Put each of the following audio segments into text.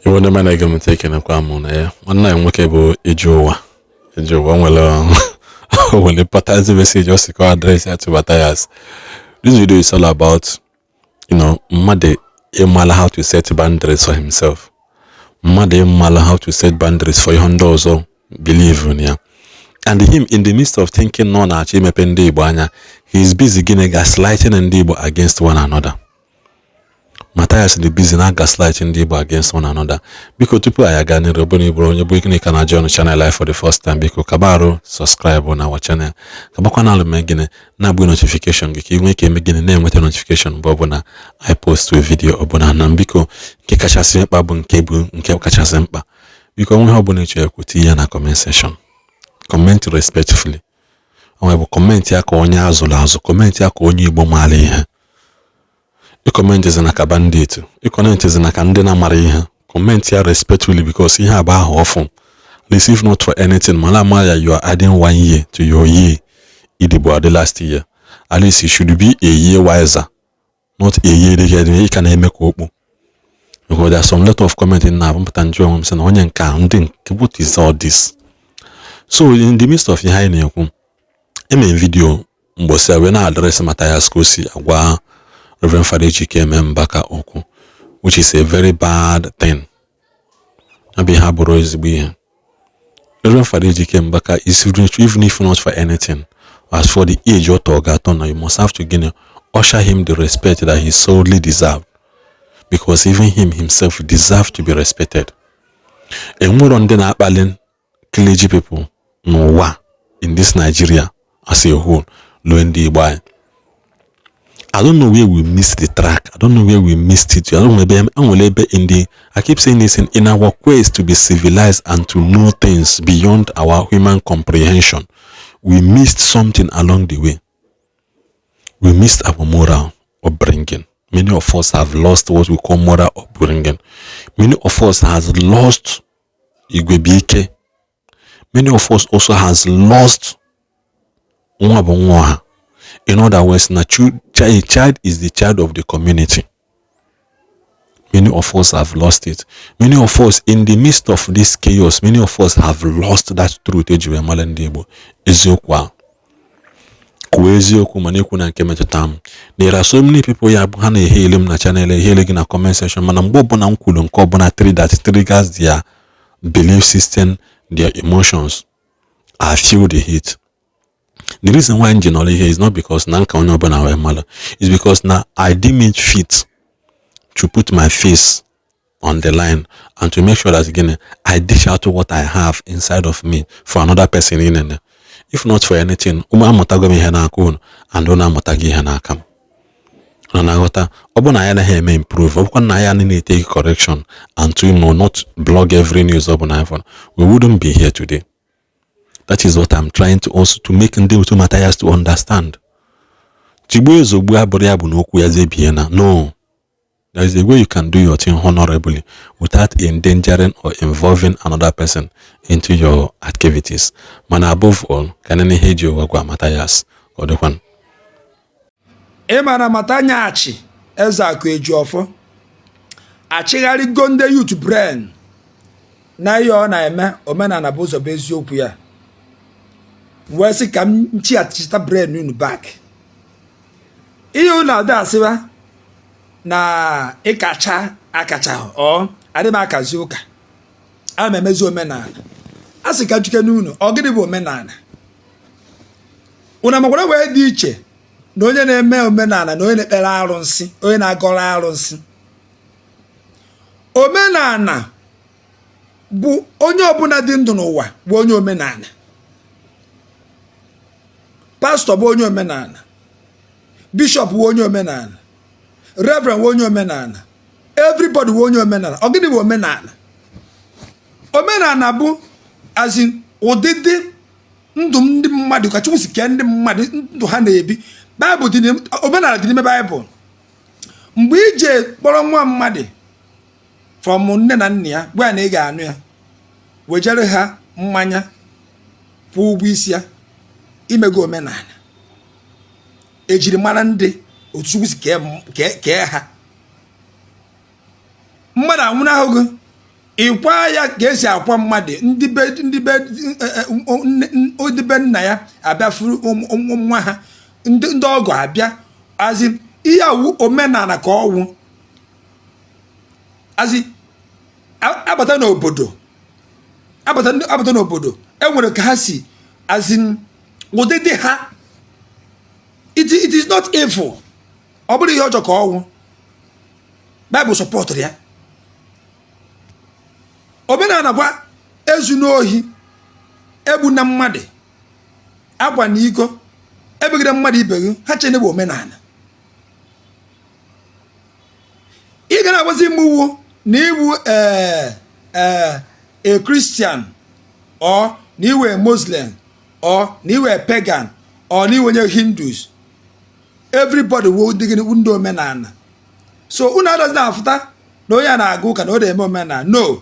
Iwe ndị na-ege m ntị, ekenekwa m na ya. Nwanne anyị nwoke bụ Ije Ụwa, Ije Ụwa nwere important message ọ sị ka address ya to Matthias. This video is all about mmadụ ịmala how to set boundaries for himself, mmadụ ịmala how to set boundaries for ihe ndị ọzọ believe in ya. And him, in the midst of thinking na ọ na-achọ imepe ndị Igbo anya, he is busy gịnị? Gaslighting ndị Igbo against one another. Matthias dị busy na gaslight ndị Igbo against one another. Biko, tupu anyị aga n'iru, ọbụna ịbụrụ onye bụ gịnị ka na join channel anyị for the first time, biko kaba arụ subscribe na our channel, kabakwa na alụ mee gịnị, na-agbụ notification gị ka ị nwee ike eme gịnị, na-enweta notification mgbe ọbụla anyị post a video ọbụla. Na biko, nke kachasị mkpa bụ nke bụ nke kachasị mkpa, biko, onwe ihe ọbụla ịchọrọ ekwu, tinye ya na comment section. Comment respectfully. Onwe bụ comment ya ka onye azụrụ azụ, comment ya ka onye Igbo maara ihe. Ịcommentịzi ka bandit, ịcommentịzi na ka ndị na-amara ihe. Comment ya respectfully, because ihe abụ ahụ ọfụ. At least, if not for anything, mara ama ya, you are adding one year to your year idigbo adị last year. At least you should be a year wiser, not a year dị ị ka na-eme ka okpu, because there are some lot of comment na mpụta njụ onwe m sị na onye nke a, ndị nke, what is all this? So in the midst of ihe anyị na-ekwu, eme video mgbọsị a wee na-address Matthias ka o si agwa Reverend Father Ejike Mbaka okwu, which is a very bad thing. Ya bụ ihe abụrụ ezigbo ihe. Reverend Father Ejike Mbaka is, even if not for anything, as for the age ọ tọ ga-atọ na, you must have to gịnị, usher him the respect that he solely deserved, because even him himself deserve to be respected. Enwero ndị na-akpali clergy people n'ụwa, in this Nigeria as a whole, lue ndị Igbo anyị. I don't know where we missed the track. I don't know where we missed it. I don't know ebe enwere ebe in the I keep saying this, in our quest to be civilized and to know things beyond our human comprehension, we missed something along the way. We missed our moral upbringing. Many of us have lost what we call moral upbringing. Many of us has lost Igwebike. Many of us also has lost nwa bụ nwa ọha. In other words, na a child is the child of the community. Many of us have lost it. Many of us, in the midst of this chaos, many of us have lost that truth eji wee mara ndị Igbo. Eziokwu ahụ, kwuo eziokwu, mana ekwu na nke metụta m. There are so many people ya bụ ha na-ehe ele m na channel, ehele gị na comment section, mana mgbe ọbụla m kwuru nke ọbụla that triggers their belief system, their emotions, I feel the heat. The reason why m ji nọrọ ihe is not because na nka onye ọbụla wee mara, is because na I deem it fit to put my face on the line and to make sure that again I dish out what I have inside of me for another person in. If not for anything, ụmụ amụtago m ihe n'aka unu and unu amụtago ihe n'aka m. Na na-aghọta, ọ bụ na anyị anaghị eme improve, ọ bụkwa na anyị anaghị na-etake correction and to not blog every news ọ bụ na iPhone, we wouldn't be here today. That is what I'm trying to also to make ndị otu Matthias to understand. Tigbuo ezogbu abụrụ ya bụ na okwu ya zebie na no. There is a way you can do your thing honorably without endangering or involving another person into your activities. Mana above all, ka nene ihe eji ụwa gwa Matthias ka ọ dịkwanụ. Ị mara Matanyachi Ezeakụ Ejiofor achịgharịgo ndị youth brain na ihe ọ na-eme. Omenala bụ ụzọ bụ eziokwu ya. Wee sị ka m nchighachita brain unu back. Ihe unu ada asịwa na ịkacha akacha ọ adị m akazi ụka, ana m emezi omenala. A sị ka juke n'unu, ọ gịnị bụ omenala? Unu amakwara wee dị iche na onye na-eme omenala na onye na-ekpere arụnsị, onye na-agọrọ arụnsị. Omenala bụ onye ọbụla dị ndụ n'ụwa bụ onye omenala. Pastọ bụ onye omenala, bishọp bụ onye omenala, reverend bụ onye omenala, everybody bụ onye omenala. Ọ gịnị bụ omenala? Omenala bụ azi ụdịdị ndụ ndị mmadụ ka Chukwu si kee ndị mmadụ, ndụ ha na-ebi. Baịbụl dị, omenala dị n'ime Baịbụl. Mgbe ije kpọrọ nwa mmadụ from nne na nna ya, gwa ya na ị ga-anụ ya, wejere ha mmanya, kwụọ ụgwọ isi ya, imego omenala ejiri mara ndị otu Chukwu si kee ha. Mmadụ anwụnahụ gị. Ịkwa ya ka esi akwa mmadụ. Ndị be ndị be ndị be nna ya abịa furu ụmụ nwa ha, ndị ọgọ abịa. Azi ihe awụ omenala ka ọwụ. Azi abata n'obodo, abata n'obodo, enwere ka ha si azi ụdịdị ha. It is not evil. Ọ bụrụ ihe ọjọọ ka ọnwụ. Baịbụl supportụrụ ya. Omenala gwa ezu n'ohi, egbu na mmadụ, akwa na iko, ebegide mmadụ ibe gị. Ha chene bụ omenala. Ị ga na-agwazi m iwu na iwu ee ee a Christian, or na iwe Muslim, or na iwe pagan, or na iwe onye Hindus. Everybody wo ndị gịnị? Ndị omenala. So unu adazi na-afụta na onye a na-aga ụka na ọ na-eme omenala. No,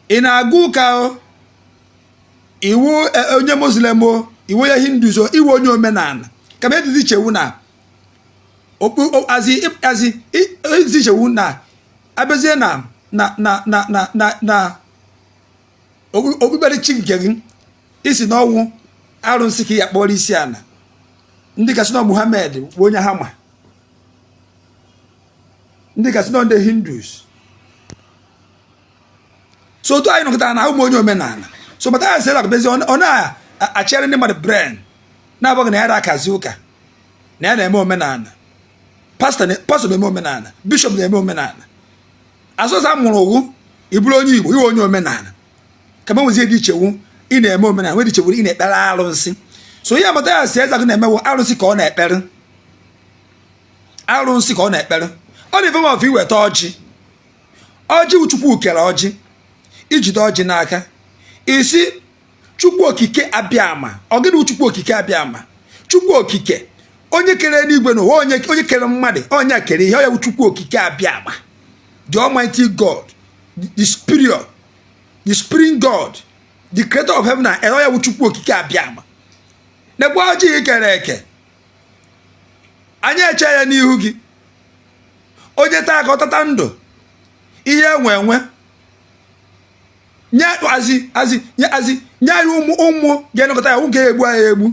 ị na-aga ụka o, iwu onye Muslim o, iwu onye Hindus o, iwu onye omenala. Kama edizi ichewu na azi azi edizi ichewu na abịazie na okpukperechi nke gị, isi na ọnwụ arụsị ka ya kpọrọ isi ala. Ndị kasị na Muhammad bụ onye ha ma, ndị kasị nọ ndị Hindus. So otu anyị nọkọtara na ụmụ onye omenala. So bata ya sị akụbezi, ọ na-achịgharị ndị mmadụ brain, na-abụghị na ya akazi ụka na ya na-eme omenala. Pastọ na-eme omenala, bishọp na-eme omenala. Azụza mụrụ ụgwụ, ị bụrụ onye Igbo, iwe onye omenala. Kama nwezie dị ichewu ị na-eme omenala, nwere ichewu ị na-ekpere arụsị. So ihe amata ya si eze na-emewo arụsị ka ọ na-ekpere, arụsị ka ọ na-ekpere. Ọ dị form of iweta ọjị. Ọjị Chukwu kere ọjị. Ijide ọjị n'aka, isi Chukwu Okike Abịama. Ọ gịnị? Chukwu Okike Abịama, Chukwu Okike, onye kere eluigwe n'ụwa, onye kere mmadụ, onye kere ihe ya bụ Chukwu Okike Abịama, the Almighty God, the Spirit, the Supreme God, the creator of heaven and earth. Ya bụ Chukwu Okike Abịama. Nekwa ọjị kere eke, anyị eche ya n'ihu gị. Onye taa ka ọ tata ndụ, ihe enwe enwe nye azi azi nye azi nye anyị ụmụ ụmụ ga-elekọta ya, ga-egbu anyị egbu.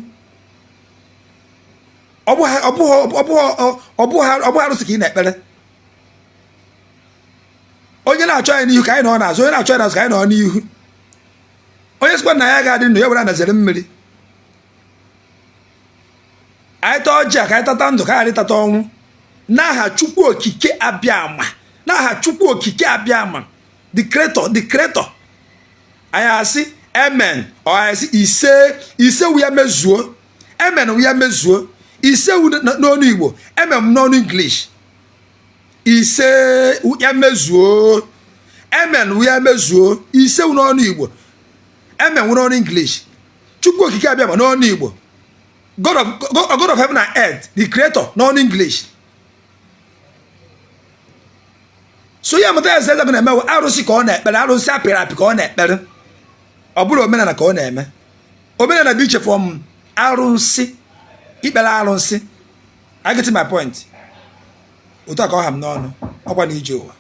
Ọ bụghị arụsị ka ị na-ekpere. Onye na-achọ anyị n'ihu ka anyị nọ n'azụ, onye na-achọ anyị n'azụ ka anyị nọ n'ihu. Onye sịkwa na ya ga-adị ndụ, ya were anazere mmiri. Anyị taa ọjị a ka anyị tata ndụ, ka anyị ghara ịtata ọnwụ, n'aha Chukwu Okike Abịama, n'aha Chukwu Okike Abịama, the creator, the creator. Anyị asị amen. Ọ anyị asị ise. Ise wu ya mezuo, amen wu ya mezuo. Ise wu n'ọnụ Igbo, amen n'ọnụ English. Ise ya mezuo, amen wu ya mezuo. Ise wu n'ọnụ Igbo, amen wu n'ọnụ English. Chukwu Okike Abịama n'ọnụ Igbo, God of heaven and earth, the creator n'ọnụ English. So ya mụta ya eze na-eme arụsị ka ọ na-ekpere, arụsị apịrị apị ka ọ na-ekpere. Ọ bụrụ omenala ka ọ na-eme. Omenala dị iche from arụsị, ikpere arụsị. I get my point. Otu a ka ọ ha m n'ọnụ. Ọkwa na ije ụwa.